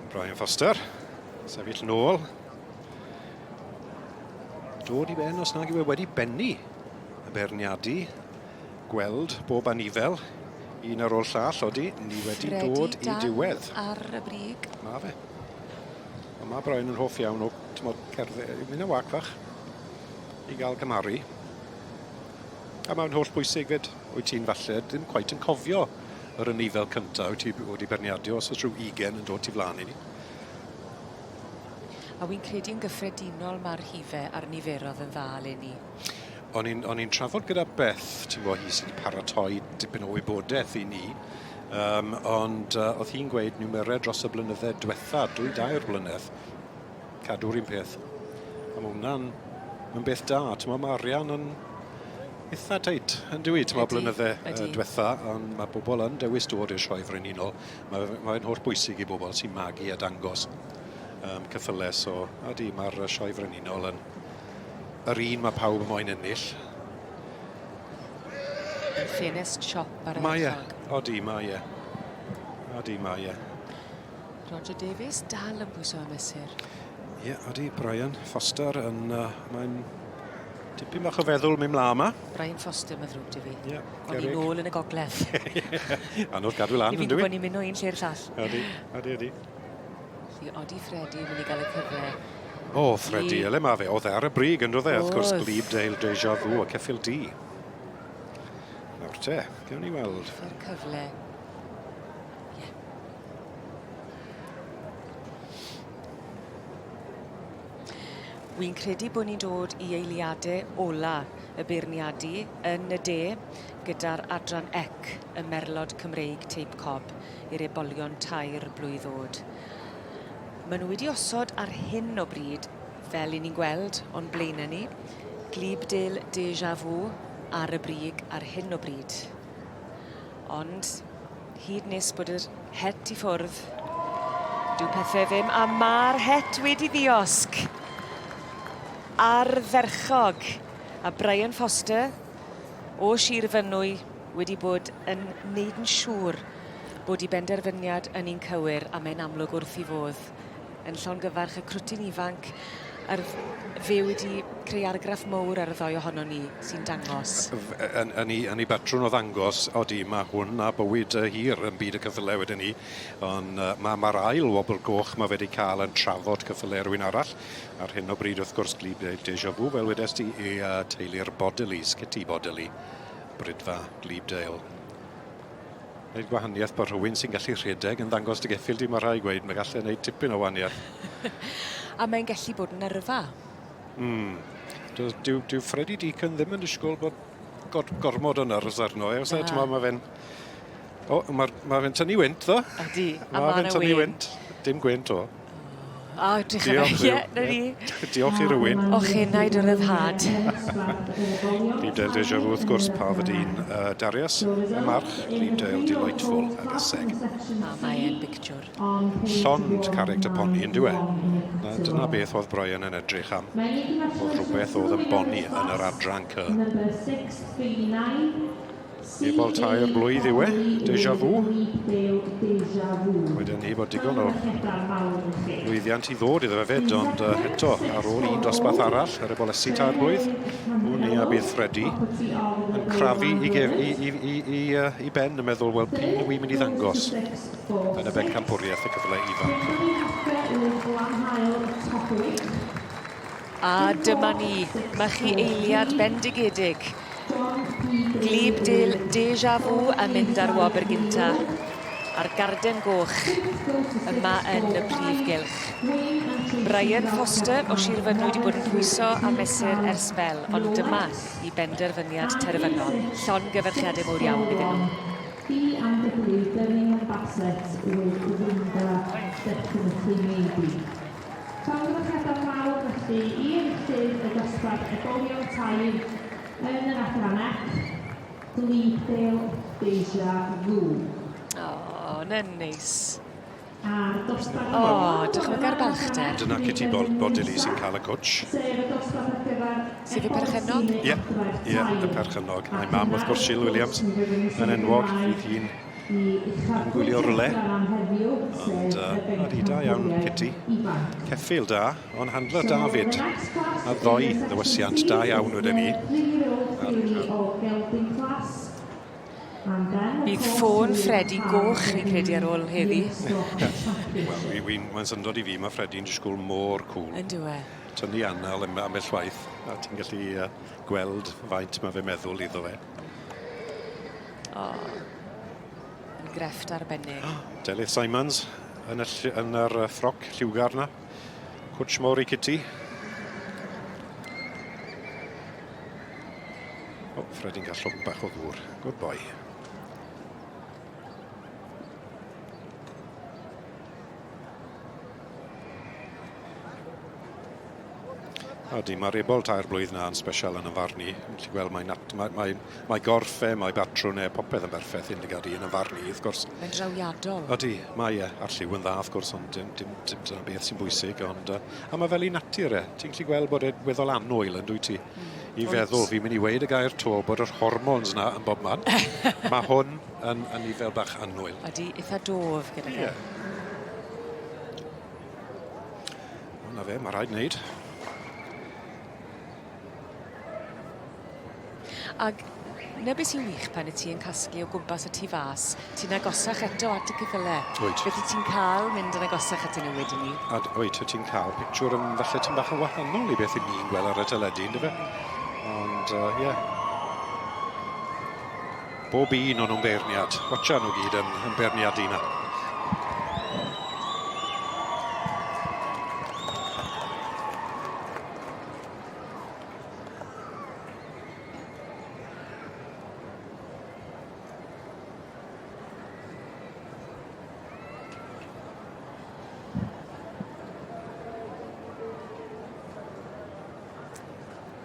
Brian Foster, sefyll nôl. Dod i ben os nag yw e wedi bennu y beirniadu. Gweld bob anifel, un ar ôl llall, odi, ni wedi Freddie dod i dal diwedd. ar y brig. Ma fe. Ond mae Brian yn hoff iawn o, t'mod, cerdded, mynd am wac fach i gael cymharu. A mae'n holl bwysig fyd, wyt ti'n falle ddim cweit yn cofio yr anifail cynta wyt ti wedi beirniadu os oes rhyw ugen yn dod tu flan i ni. A wi'n credu yn gyffredinol ma'r rhife a'r niferodd yn dda eleni. O'n i'n o'n i'n trafod gyda Beth, ti'n gwbo, hi sydd wedi paratoi dipyn o wybodaeth i ni, um, ond uh, oedd hi'n gweud niwmerau dros y blynydde diwetha, dwy dair blynedd, cadw'r un peth. A mae hwnna'n yn beth da, ti'n gwbo, mae arian yn eitha teit, yn dyw i, ti'n gwbo, blynydde uh, diwetha, ond mae bobl yn dewis dod i'r sioe frenhinol. Mae'n mae holl bwysig i bobl sy'n magu a dangos um, ceffylau, so ydy, mae'r sioe frenhinol yn yr un mae pawb yn moyn ennill. Ffenest siop ar y Mae e, odi, mae e. Odi, mae e. Roger Davies dal yn pwyso a mesur. Ie, yeah, odi, Brian Foster yn... Uh, mae'n tipyn bach o feddwl mynd mlaen yma. Brian Foster, mae ddrwg dy fi. Ie, yeah, O'n i nôl yn y gogledd. Anodd gadw lan, yn dwi? Fi'n gwybod ni'n mynd o un lle i'r llall. Odi, odi, odi. Felly, odi Freddie yn mynd i gael y cyfle. O, Freddie, ele mae fe. Oedd e ar y brig yn dod e, wrth gwrs, Glebe Dale, Deja Vu a Ceffyl D. Nawr te, gewn ni weld. Yr cyfle. Ie. Wi'n credu bod ni'n dod i eiliade ola y beirniadu yn y de gyda'r adran ec y Merlod Cymreig Teip Cob i'r ebolion tair blwydd o'd. Maen nhw wedi osod ar hyn o bryd, fel 'yn ni'n gweld o'n blaenau ni, Glebe-Dale Deja Vu ar y brig ar hyn o bryd. Ond hyd nes bod yr het i ffwrdd, dyw pethe ddim, a ma'r het wedi ddiosg. Ardderchog. A Brian Foster o Sir Fynwy wedi bod yn neud yn siŵr bod 'i benderfyniad yn un cywir a mae'n amlwg wrth 'i fodd yn llongyfarch y crwtyn ifanc a'r fe wedi creu argraff mowr ar y ddou ohonon ni sy'n dangos. Yn, yn, ei, yn ei batrwn o ddangos, odi, mae hwn a bywyd hir yn byd y ceffylau wedyn ni, ond uh, mae'r ma ail wobr goch mae wedi cael yn trafod ceffylau rhywun arall. Ar hyn o bryd, wrth gwrs, Glebe Deja Vu, fel wedes di, i uh, teulu'r Bodilys, Kitty Bodily, Bridfa Glebedale. Wneud gwahaniaeth bod rhywun sy'n gallu rhedeg yn ddangos dy geffyl di, mae rhai gweud, mae gallu wneud tipyn o wahaniaeth. A mae'n gallu bod yn yrfa. Mm. Dyw, dyw, dyw Freddie Deacon ddim yn disgwyl bod gor, gormod o nerves arno e. Os e, mae fe'n... O, mae ma fe'n tynnu wynt, ddo. Ydy, a mae fe'n tynnu wynt. Dim gwynt o. O, drych ar fe. Ie, 'na ni. Diolch i rywun. Och enaid o ryddhad. Glebe-Dale Deja Vu, wrth gwrs, Parvadine uh, Darius, y march, Glebe-Dale Delightful ag Eseg. A mae e'n bictiwr. Llond character pony, yn dyw e? Na, dyna beth oedd Brian yn edrych am. Oedd rhywbeth oedd yn boni yn yr adran cy. Ebol tair blwydd yw e, deja vu. Wedyn ni bod digon o lwyddiant i ddod iddo fe fyd, ond uh, eto, ar ôl un dosbarth arall, yr ebolesi tair blwydd, wwn ni a bydd Freddie yn crafu i, gef, i, i, i, i, uh, i ben yn meddwl, wel, p'un wy'n mynd i ddangos yn y bencampwriaeth y cyfle ifanc. A dyma ni, mae chi eiliad bendigedig. Glebe Dale Deja Vu a mynd ar wobr gynta a'r garden goch yma yn y prif gylch. Brian Foster o Sir Fynwy wedi bod yn pwyso a mesur ers sbel, ond dyma i benderfyniad terfynol. Llongyfarchiadau mowr iawn iddyn nhw. B&W Birmingham Bassett with Winda Definitely Maybe. Llongyfarchiadau mawr felly i enillydd y dosbarth Ebolion Tair yn yr adran F, Glebe-Dale Deja Vu. O, 'na'n neis. A'r dosbarth O, dychmyga'r balchder. Dyna Kitty Bodily sy'n cael y cwtsh. Sef y dosbarth ar gyfer Sef y perchennog? Ie, ie, y perchennog. A'i mam, wrth gwrs, Jill Williams, yn enwog, fydd hi'n Yn gwylio rwle. Ond, ydi, da iawn, Kitty. Ceffyl da, ond handler da fyd. A ddoi ddywysiant da iawn wedyn ni. Bydd ffôn Freddie goch fi'n credu ar ôl heddi. Wel, wi, mae'n syndod i fi, mae Freddie'n disgwyl mor cool. Yn dyw e. Tynnu anal ambell waith, a ti'n gallu gweld faint mae fe meddwl iddo fe. O, yn grefft arbennig. Delyth Simons yn, y, yn yr ffroc lliwgar na. Cwtsh mawr i Kitty. O, Freddie'n cael llwm bach o ddŵr. Good boy. Odi, mae'r ebol 3 blwydd na yn special yn y farn i. Yn gallu gweld mae, nat, mae, mae, mae gorff e, mae batrwn e, popeth yn berffaith i'n lygad i yn y farn i, wrth gwrs. Mae'n drawiadol. Odi, mae e, a'r lliw yn dda, wrth gwrs, ond dim, dim, dim dyna beth sy'n bwysig. Ond, a mae fel i natur e. Ti'n gallu gweld bod e weddol annwyl yn dwyt ti? I feddwl, fi'n mynd i weud y gair to, bod yr hormones na yn bob man. Mae hwn yn i fel bach annwyl. Odi, eitha dof gyda fe. Ie. O, na fe, mae rhaid wneud. Ag 'na beth sy'n wych pan y ti yn casglu o gwmpas y tu fas, ti'n agosach eto at y ceffyle. Wyt. Felly ti'n cael mynd yn agosach atyn nhw wedyn 'ny. A wyt, wyt ti'n cael pictiwr yn falle tipyn bach yn wahanol i beth i ni'n gweld ar y teledu, ynddo fe? Ond, ie. Yeah. Bob un o'n nhw'n beirniad. Watcha nhw gyd yn beirniadu na.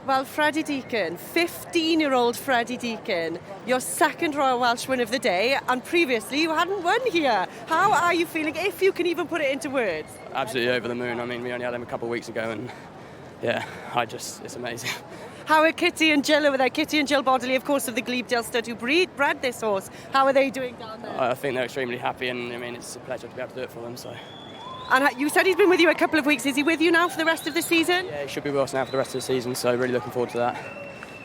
Well, Freddie Deacon, 15-year-old Freddie Deacon, your second Royal Welsh win of the day, and previously you hadn't won here. How are you feeling, if you can even put it into words? Absolutely over the moon. I mean, we only had him a couple of weeks ago, and yeah, it's amazing. How are Kitty and Jill over there? Kitty and Jill Bodley, of course, of the Glebedale Stud who bred this horse. How are they doing down there? I think they're extremely happy, and I mean, it's a pleasure to be able to do it for them. So And you said he's been with you a couple of weeks. Is he with you now for the rest of the season? Yeah, he should be with us now for the rest of the season. So really looking forward to that.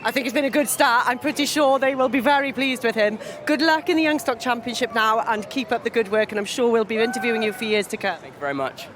I think it's been a good start. I'm pretty sure they will be very pleased with him. Good luck in the Youngstock Championship now and keep up the good work. And I'm sure we'll be interviewing you for years to come. Thank you very much.